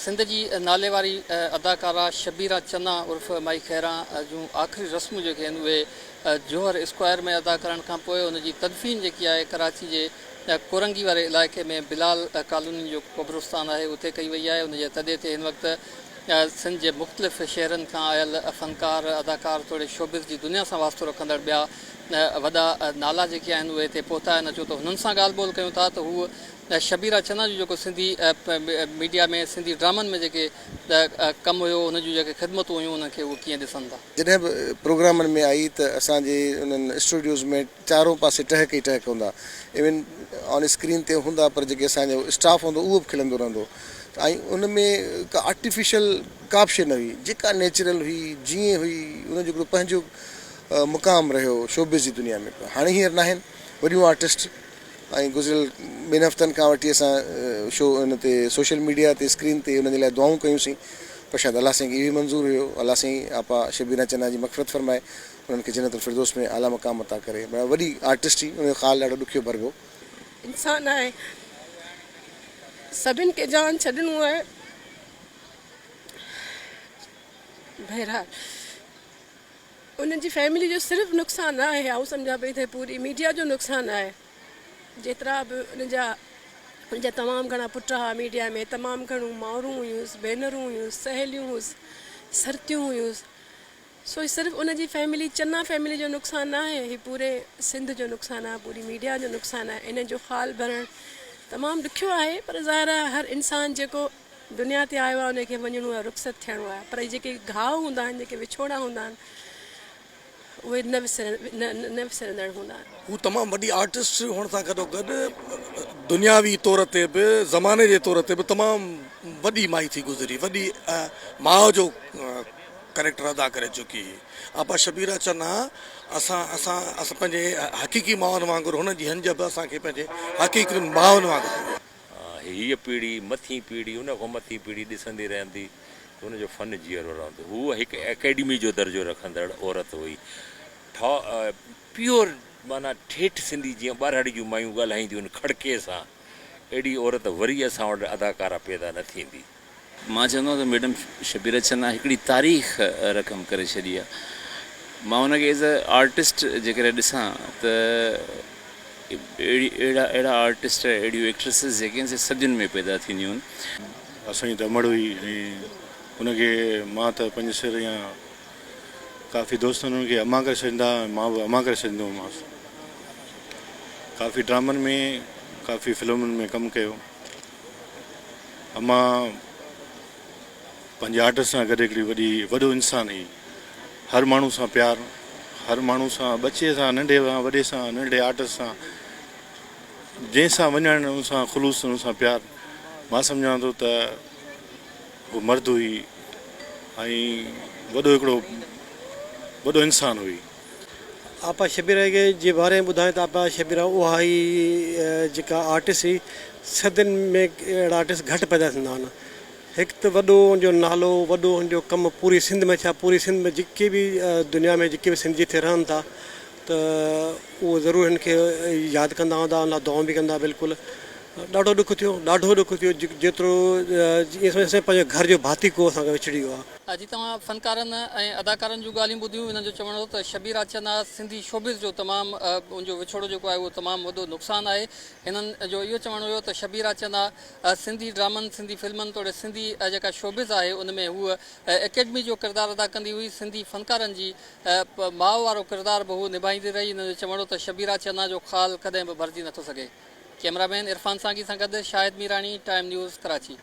سنڌ جي ناليواري اداڪارا شبيرا چنا عرف مائي خيران جون آخري رسمون جيڪي آهن اهي جوهر اسڪوائر ۾ ادا ڪرڻ کان پوء ان جي تدفين جيڪي آهي ڪراچي جي ڪورنگي واري علائقي ۾ بلال ڪالوني جو قبرستان آهي اتي ڪئي وئي آهي ان جي تڏي تي هن وقت سنڌ جي مختلف شهرن کان آيل فنڪار اداڪار توڙي شوبز جي دنيا سان واسطو رکندڙ ٻيا وڏا نالا جيڪي آهن اهي هتي پهتا آهن اچو ته هنن سان ڳالهه ٻولهه ڪيون ٿا ته هو شبيرا چنا جو جيڪو سنڌي ميڊيا ۾ سنڌي ڊرامن ۾ جيڪي ڪم هيو ان جون جيڪي خدمتون هيون انهن کي هو ڪيئن ڏسن ٿا. جڏهن به پروگرامن ۾ آئي ته اسان جي انهن اسٽوڊيوز ۾ چارو پاسي ٽهڪ ئي ٽهڪ هوندا ايون آن اسڪرين تي هوندا پر جيڪي اسان جو اسٽاف هوندو اهو به کلندو رهندو ۽ ان ۾ ڪا آرٽيفيشل ڪا به شي نه هئي جيڪا نيچرل هئي جيئن هئي ان جو هڪڙو پنهنجو مقام رهيو شوبز جي دنيا ۾ هاڻي هينئر ناهن وڏيون آرٽسٽ ۽ گذريل ٻن هفتن کان وٺي اسان شو ان تي سوشل ميڊيا تي اسڪرين تي انهن جي لاء دعائون ڪيون سين پر شايد الله سائين کي اهو ئي منظور هيو الله سائين آپا شبينا چنا جي مغفرت فرمائي انهن کي جنت الفردوس ۾ اعليٰ مقام عطا ڪري معنيٰ وڏي آرٽسٽ هئي ان جو خال ڏاڍو ڏکيو ڀربو. انسان آهي سڀن کي جان ڇڏڻو آهي بهرحال. انهن جي فيملي جو صرف نقصان نه آهي آئون سمجهان پئي ته پوري ميڊيا جو نقصان آهي جيترا به ان جا ان جا تمام گهڻا پٽ هئا ميڊيا ۾ تمام گهڻو مائرون هيونس ڀينرون هيونس سهيليون هيس سرتيون هيونس سو صرف ان جي فيملي چنا فيملي جو نقصان نه آهي هي پوري سنڌ جو نقصان آهي پوري ميڊيا جو نقصان آهي ان جو خال ڀرڻ تمام ڏکيو آهي پر ظاهر آهي هر انسان جيڪو دنيا تي آيو آهي ان کي وڃڻو آهي رخصت ٿيڻو آهي پر جيڪي گهاء هوندا آهن جيڪي وڇوڙا هوندا آهن اهي نه نه وسرندڙ هوندا آهن. هو تمام وڏي آرٽسٽ هئڻ سان گڏو گڏ دنياوي طور تي به زماني جي طور تي به تمام وڏي مائي ٿي گذري وڏي ماء جو ڪريڪٽر ادا ڪري چڪي هئي آپا شبيره چنا اسان اسان اسان پنهنجي حقيقي مائن وانگر هن جي هنج به اسان کي پنهنجي حقيقي مائن وانگر هئي. هيء پيڙهي، مٿين پيڙهي، ان کان مٿين پيڙهي ڏسندي رهندي ته ان جو فن جيئرو رهندو. هوء هڪ اڪيڊمي جو درجو رکندڙ عورت هئي. پيور معنيٰ ٺيٺ سنڌي جيئن ٻهراڙي جون مايون ڳالهائينديون آهن کڙڪي سان، اهڙي عورت وري اسان وٽ اداڪاره پيدا نه ٿيندي. مان چوندو آهيان ته ميڊم شبيره چنا هڪڙي تاريخ رقم ڪري ڇڏي آهي. مان هن کي ايز اي آرٽسٽ جيڪڏهن ڏسان ته اهڙي اهڙا اهڙا آرٽسٽ اهڙيون ايڪٽريسز جيڪي آهن سي صدين ۾ پيدا ٿينديون آهن. اسان جي ته امڙ هئي ۽ ان کي مان ته پنهنجي سر يا ڪافي دوست ان کي امان ڪري سڏيندا هئا ۽ مان به امان ڪري سڏيندو هومانس. ڪافي ڊرامن ۾ ڪافي فلمن ۾ ڪم ڪيو. امان پنهنجي آرٽ سان گڏ هڪڙي وڏي وڏو انسان هئي. هر ماڻهو سان پيار، هر ماڻهو سان ٻچي سان ننڍي سان وڏي سان ننڍي آرٽسٽ سان جنهن سان وڃڻ ان سان خلوص ان سان پيار مان سمجهان ٿو ته هو مرد هئي ۽ وڏو هڪڙو وڏو انسان هئي. آپا شبيره جي باري ۾ ٻڌايان ته آپا شبيره اها ئي جيڪا آرٽسٽ هئي صدين ۾ اهڙا آرٽسٽ گهٽ پيدا ٿيندا آهن هڪ ته وڏو ان جو نالو وڏو ان جو ڪم پوري سنڌ ۾ ڇا پوري سنڌ ۾ جيڪي به دنيا ۾ جيڪي به سنڌ جتي رهن ٿا ته اهو ضرور هن کي ياد ڪندا هوندا ان لاء دعائون به ڪندا بلڪل ڏاڍو ڏک ٿيو ڏاڍو ڏک ٿيو جيترو ائين سمجهه اسان پنهنجي گهر جو ڀاتي ڪو اسان کان وڇڙي ويو آهي. جي توهان فنڪارن ۽ اداڪارن جون ڳالهيون ٻڌيون انهن جو چوڻ هو ته شبير آچنا سنڌي شوبز جو تمام ان جو وڇوڙو جيڪو آهي اهو تمام وڏو نقصان آهي هنن جو اهو چوڻ هيو ته شبير آچنا سنڌي ڊرامن سنڌي فلمن توڙي سنڌي جيڪا شوبز آهي ان ۾ هوء اڪيڊمي جو ڪردار ادا ڪندي هئي سنڌي فنڪارن جي ماء وارو ڪردار به هوء نڀائيندي رهي هنن جو چوڻ هو ته شبير آچنا جو خال ڪڏهن به ڀرجي نٿو سگهي ڪئميرا مين عرفان سانگي سان گڏ شاهد ميراڻي ٽائيم نيوز ڪراچي.